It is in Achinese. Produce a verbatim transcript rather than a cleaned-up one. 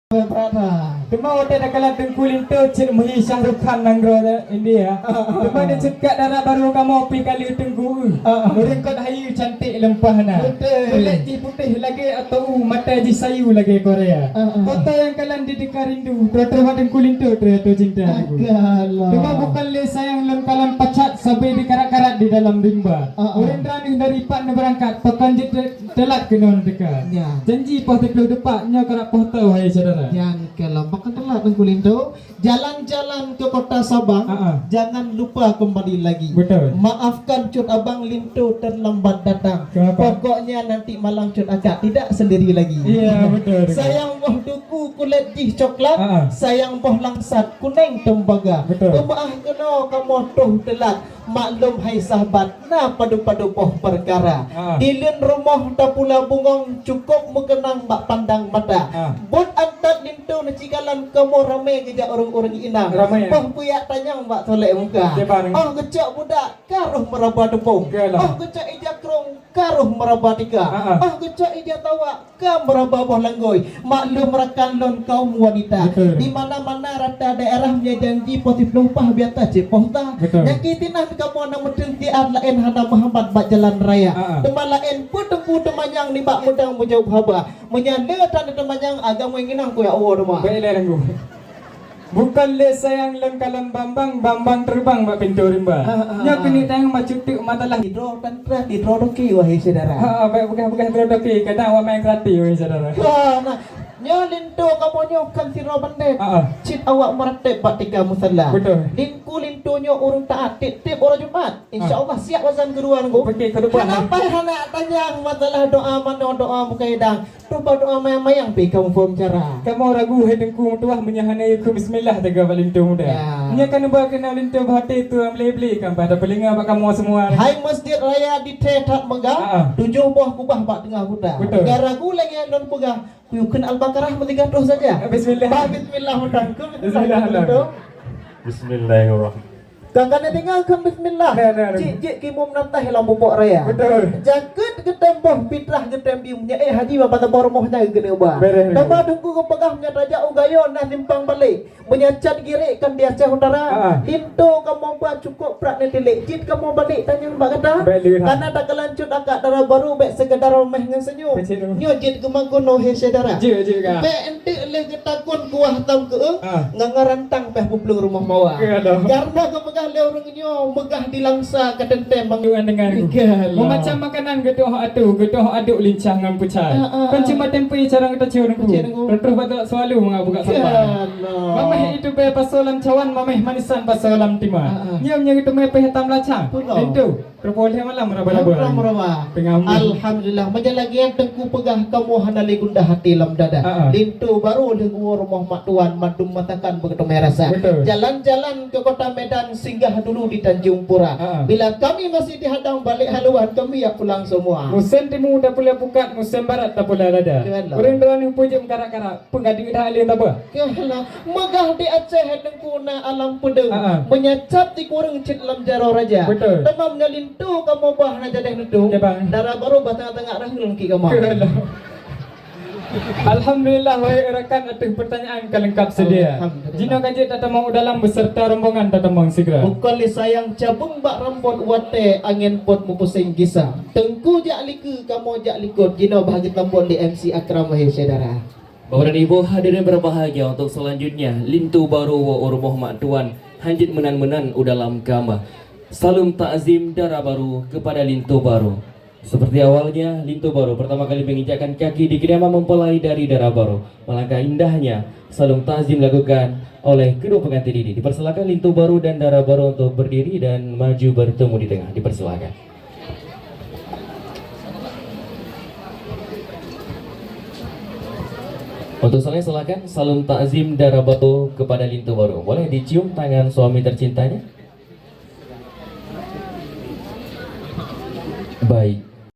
Teuma watèe takalon Teungku Linto cit meuhi Shah Rukh Khan nanggroe India. Teuma di ceukat dara barô kamoe pih ka lheueh teungku. Meureungkot hayeue cantik leumpah na. Kulét jih putéh lagèe atau u, mata jih sayu lagèe Korea. Foto nyang kalon di teuka rindu, troh-troh bak Teungku Linto, troh-troh cinta. Teuma bukon lé sayang lôn kalon pacat sabe dikarat-karat di dalam rimba. Ureueng droeneuh dari pat neubeurangkat, pakon jeuet teulat keunoe neuteuka. Janji poh siplôh teumpat, nyoe karap poh teu, hai syedara. Nyan kalon pakon teulat Teungku Linto. Jalan-jalan ke kota Sabang, jangan lupa kembali lagi. Betul. Maafkan cut abang, Linto terlambat datang. Kenapa? Pokoknya nanti malam cut akak tidak sendiri lagi. Iya, betul. Sayang boh duku kulét jih coklat, sayang boh langsat kunèng tembaga. Betul. Peumaáh keunoe kamoe troh teulat. Maklum hai sahabat, na padub-padub boh peukara. Di leuen rumoh tapula bungong, cukôp meukeunang bak pandang mata. Buet antat Linto neucigalan, kamoe ramé geujak ureueng-ureueng inong. Boh kuyak tanyong bak solek muka. Oh geucok budak, ka roh meuraba teupông. Oh geucok ija krông, ka roh meuraba tika. Oh geucok ija tawak, ka meuraba boh langgôi. Maklum rakan lôn kaum wanita. Di mana-mana rata daerah meunyoe janji poh siplôh paih biasa cit poh teu. Nyang keuh sinan kamoe na meuteun siat laén hana meuhambat bak jalan raya. Teuma laén peue teungku teumanyong nibak mudang meujaweueb haba. Meunyoe le that teumanyong agam nginong kuyak uwoe teuma. Bukon lé sayang lôn kalon bambang, bambang teubang bak pintoe rimba. Nyoe keuneuk tanyong bacut teuk masalah. Sidroe tantra, sidroe toke, wahai syedara. Ha, bèk peugah-peugah sidroe toke, kadang awak main karate, wahai syedara. Nyoe Linto kamoe nyoe kon sidroe bandét. Cit awak meuratéb bak tika musala. Betul. Teungku Linto nyoe ureueng taat, tiep-tiep uroe Jumat. Insya Allah siap azan keudua Teungku. Hana payah hana tanyong masalah doa manoe, doa meukaidang. Cuba doa mayang-mayang pih kamoe phôn cara. Kamoe ragu hai Teungku meutuah meunyoe hana yue kheun bismillah teuga bak Linto muda. Nyoe ka neuba keunoe Linto bak até tuan bli-bli kan bah tapeulinga bak kamoe semua. Hai masjid raya di that meugah, tujoh boh kubah bak teungoh kuta. Betul. Nyoe ragu lagèe lôn peugah, kuyue kheun Al-Baqarah meusiga troh saja. Bismillah. Bah bismillah meunan. Bismillah. Bismillahirrahmanirrahim. Ka ka neudeungoe kheun bismillah. Cit jeuet keu imum natai lam bubok raya. Betul. Jakeuet geutem boh, pitrah geutem biyueng, nyan éh haji bak saboh rumoh nyan geuneuk ba. Teuma Teungku geupeugah meunyoe tajak u Gayo na simpang balek. Meunyoe cat girek kan di Aceh Utara. Linto kamoe ba cukôp prat neutilék. Cit kamoe balek tanyong bak gata. Kana takalon cut akak dara barô bèk sekedar meuh ngon senyum. Nyoe jeuet geumakun, oh he syedara. Bèk Teuk lé geutakon kuah tam keu'eueng, ngon rantang pih peuplueng rumoh mawa. Karena geupeugah lé ureueng nyoe meugah di Langsa ka teuntèe bang. Meumacam makanan geutu'oh atu, geutu'oh aduk lincah ngon peucai. Kon cuma tempe carang geuta cium Teungku. Terus badak selalu mengabuk sambal. Mameh itu be pasoe lam cawan, mameh manisan pasoe lam tima. Nyoe nyoe geuteumé pih tam lacang. Itu. Reuboh lhèe malam raba-raba. Raba-raba. Alhamdulillah. Meunyoe lagèe nyan Teungku peugah kamoe hana lé gundah até lam dada. Linto barô lheueh geuwoe rumoh mak tuan, mandum masakan beugeuteumé rasa. Betul. Jalan-jalan ke kota Medan, singgah dulu di Tanjung Pura. Bila kami masih dihadang, balik haluan kami ya pulang semua. Musém timu tapula pukat, musém barat tapula dada. Ureueng droeneuh peujeuet meukarat-karat, peungadi dah além daba. Meugah di Aceh Teungku na alam peudeueng. Meunyoe cap di kureueng cit lam jaroe raja. Betul. Teuma meunyoe linto kamoe bah na jadeh neutu. Dara barô bah tangak-tangak raheueng ki kamoe. Alhamdulillah, wahai rakan, ateueh pertanyaan ka lengkap sedia. Jinoe ka jeuet tatamong u dalam beserta rombongan tatamong segera. Bukon lé sayang cabeueng bak rambot watèe angén pôt meupuseng gisa. Teungku jak likeue, kamoe jak likot, jinoe bah geutambot lé M C Akram, wahai syedara. Bapak dan Ibu hadirin berbahagia, untuk selanjutnya, linto barô woe u rumoh mak tuan, hanjeuet meunan-meunan u dalam kama. Saleuem takzim dara barô kepada linto barô. Seperti awalnya, linto barô pertama kali menginjakkan kaki di kediaman mempelai dari dara barô. Alangkah indahnya, saleuem takzim dilakukan oleh kedua pengantin ini. Dipersilakan linto barô dan dara barô untuk berdiri dan maju bertemu di tengah. Dipersilakan. Untuk selanjutnya, silakan saleuem takzim dara barô kepada linto barô. Boleh dicium tangan suami tercintanya?